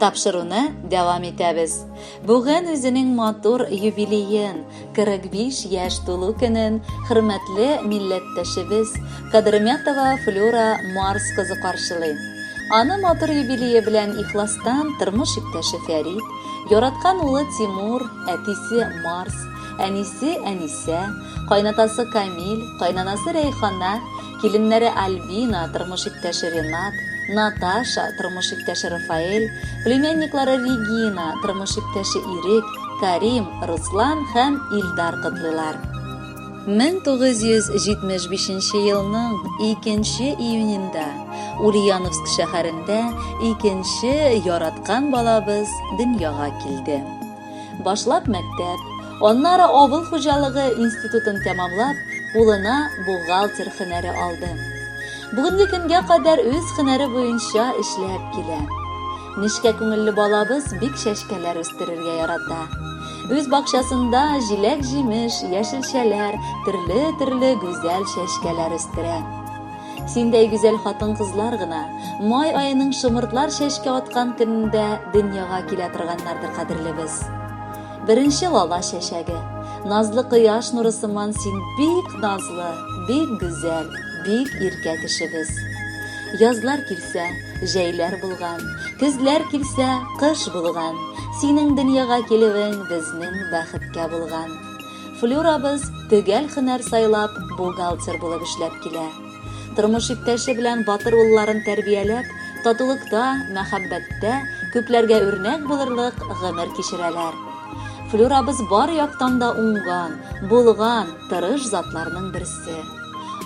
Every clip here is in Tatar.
Тапшыруны дәвам итәбез. Бүген үзенең матур юбилеен, 45 яшь тулу көнен хөрмәтле милләттәшебез Кадырмятова Флюра Марс кызы каршылый. Аны матур юбилее белән ихластан тормыш иптәше Фәрит, яраткан улы Тимур, әтисе Марс, әнисе Әнисә, кайнатасы Камил, кайнанасы Рәйхана, киленнәре Альбина, тормыш иптәше Ренат, Наташа, тормыш иптәше Рафаэль, племянниклары Регина, тормыш иптәше Ирек, Карим, Руслан һәм Илдар котлыйлар. 1975 елның 2 июнендә Ульяновск шәһәрендә икенче яраткан балабыз дөньяга килде. Башлап мәктәп, аннары авыл хуҗалыгы институтын тәмамлап, кулына бухгалтер һөнәре алды. Бүгенге көнгә кадәр үз һөнәре буенча эшләп килә. Нечкә күңелле балабыз бик чәчкәләр үстерергә ярата. Үз бакчасында җиләк-җимеш, яшелчәләр, төрле-төрле гүзәл чәчкәләр үстерә. Синдәй гүзәл хатын-кызлар гына май аеның шомыртлар чәчкә аткан көнендә дөньяга килә торганнардыр, кадерлебез. Беренче лала чәчәге, назлы кояш нуры сыман син бик назлы, бик гүзәл, бик иркә кешебез. Язлар килсә, җәйләр булган, көзләр килсә, кыш булган. Синең дөньяга килүең безнең бәхеткә булган. Флюрабыз төгәл һөнәр сайлап, бухгалтер булып эшләп килә. Тормыш иптәше белән батыр улларын тәрбияләп, татулыкта, мәхәббәттә, күпләргә үрнәк булырлык гомер кичерәләр. Флюрабыз бар яктан да уңган, булган, тырыш затларның берсе.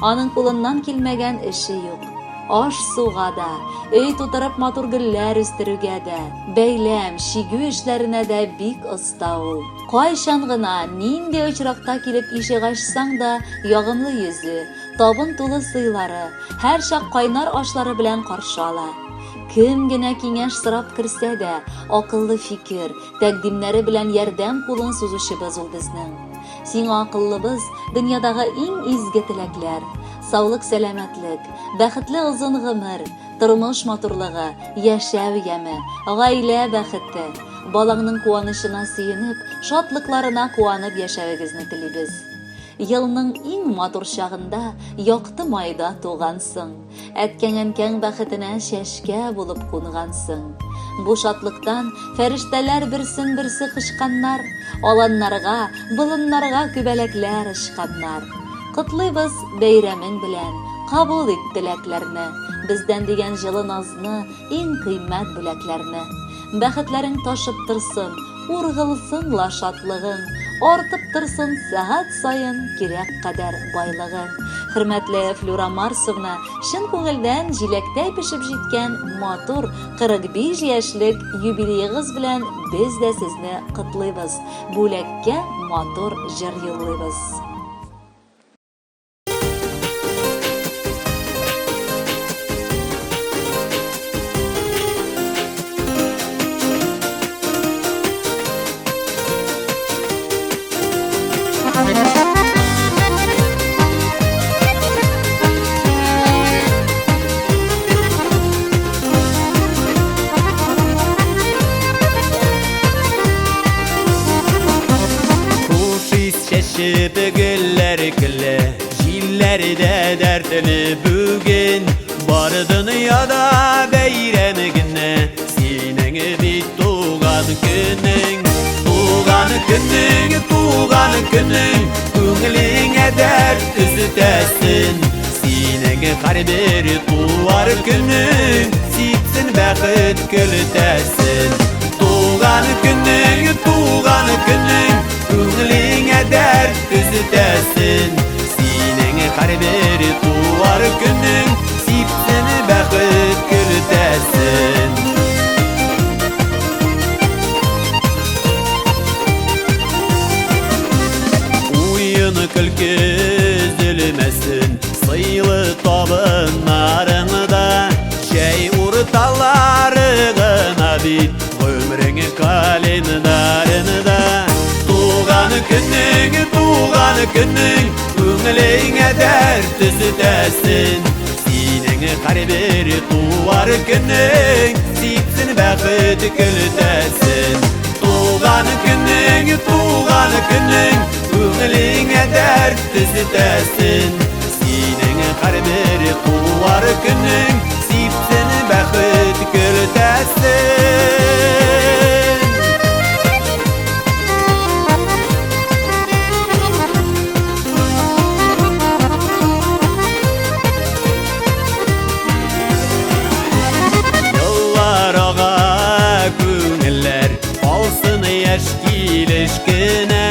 Аның кулыннан килмәгән эше юк. Аш-суга да, өй тутырып матур гөлләр үстерүгә дә, бәйләм, чигү эшләренә дә бик оста ул. Кайчан гына, нинди очракта килеп ишек ачсаң да, ягымлы йөзе, табын тулы сыйлары, һәрчак кайнар ашлары белән каршы ала. Кем генә киңәш сорап керсә дә, акыллы фикер, тәкъдимнәре белән ярдәм кулын сузучыбыз ул безнең. Сиңа, акыллыбыз, дөньядагы иң изге теләкләр, саулык-сәламәтлек, бәхетле озын гомер, тормыш матурлыгы, яшәү яме, гаилә бәхете, балаңның куанычына сөенеп, шатлыкларына куанып яшәвегезне телибез. Елның иң матур чагында, якты майда тугансың. Әткәң-әнкәң бәхетенә чәчкә булып кунгансың. Бу шатлыктан фәрештәләр берсен-берсе кочканнар, аланнарга, болыннарга күбәләкләр очканнар. Котлыйбыз бәйрәмең белән, кабул ит теләкләрне, бездән дигән җылы назны, иң кыйммәт бүләкләрне. Бәхетләрең ташып торсын, ургылсын ла шатлыгың, артып торсын сәгать саен кирәк кадәр байлыгың. Хөрмәтле Флюра Марсовна, чын күңелдән җиләктәй пешеп җиткән матур 45 яшьлек юбилеегыз белән без дә сезне котлыйбыз, бүләккә матур җыр юллыйбыз. Хуш ис чәчеп гөлләр көлә, Җилләр дә дәртле бүген. Бар дөньяда бәйрәм генә, Синең бит туган көнең. Туган көнең, туган көнең, Күңелеңә дәрт өзетәсен. Синең һәрбер туар көнең, Сипсен бәхет көлтәсен. Туган көнең, туган көнең, Күңелеңә дәрт өзетәсен. Синең һәрбер туар көнең, Сипсен бәхет көлтәсен. Уен көлке өзелмәсен, Сыйлы табыннарыңда, Чәй урталары гына бит, Гомерең календарында. Туган көнең, туган көнең, Күңелеңә дәрт өзетәсен. Синең һәрбер туар көнең, Сипсен бәхет. бәхет көлтәсен. Туган көнең, туган көнең, күңелеңә дәрт төзетәсен. Синең һәрбер туар көнең, сипсен бәхет көлтәсен. Еллар ага, күңелләр калсын яшь килеш кенә.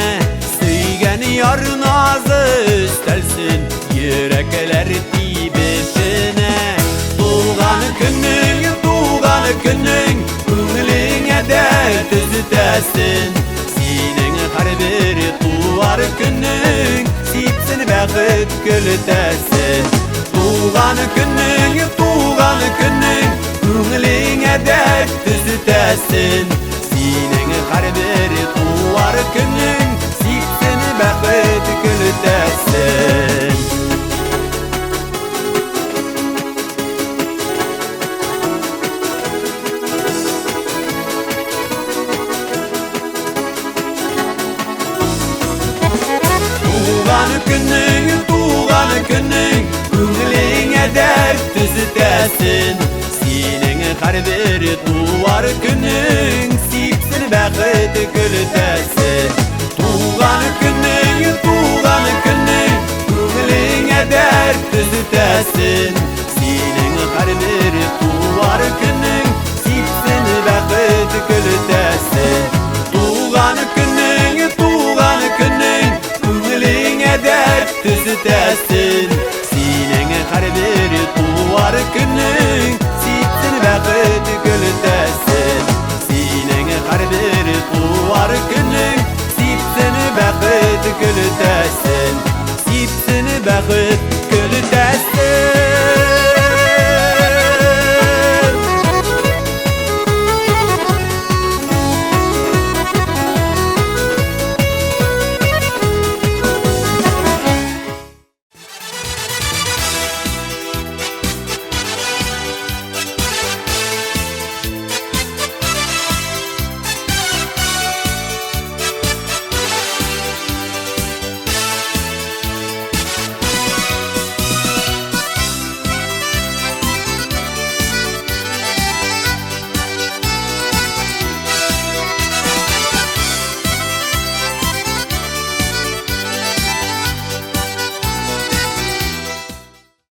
Сөйгән яр назы өстәлсен йөрәкләр тибешенә. Туган көнең, туган көнең, күңелеңә дәрт өзетәсен. Синең һәрбер туар көнең, сипсен бәхет көлтәсен. Туган көнең, туган көнең, күңелеңә дәрт төзетәсен. Синең һәрбер туар көнең, сипсен бәхет көлтәсен. Туган көнең, туган көнең, күңелеңә дәрт төзетәсен. Синең һәрбер туар көнең, сипсен бәхет көлтәсен. Туган көнең, туган көнең, күңелеңә дәрт төзетәсен. Синең һәрбер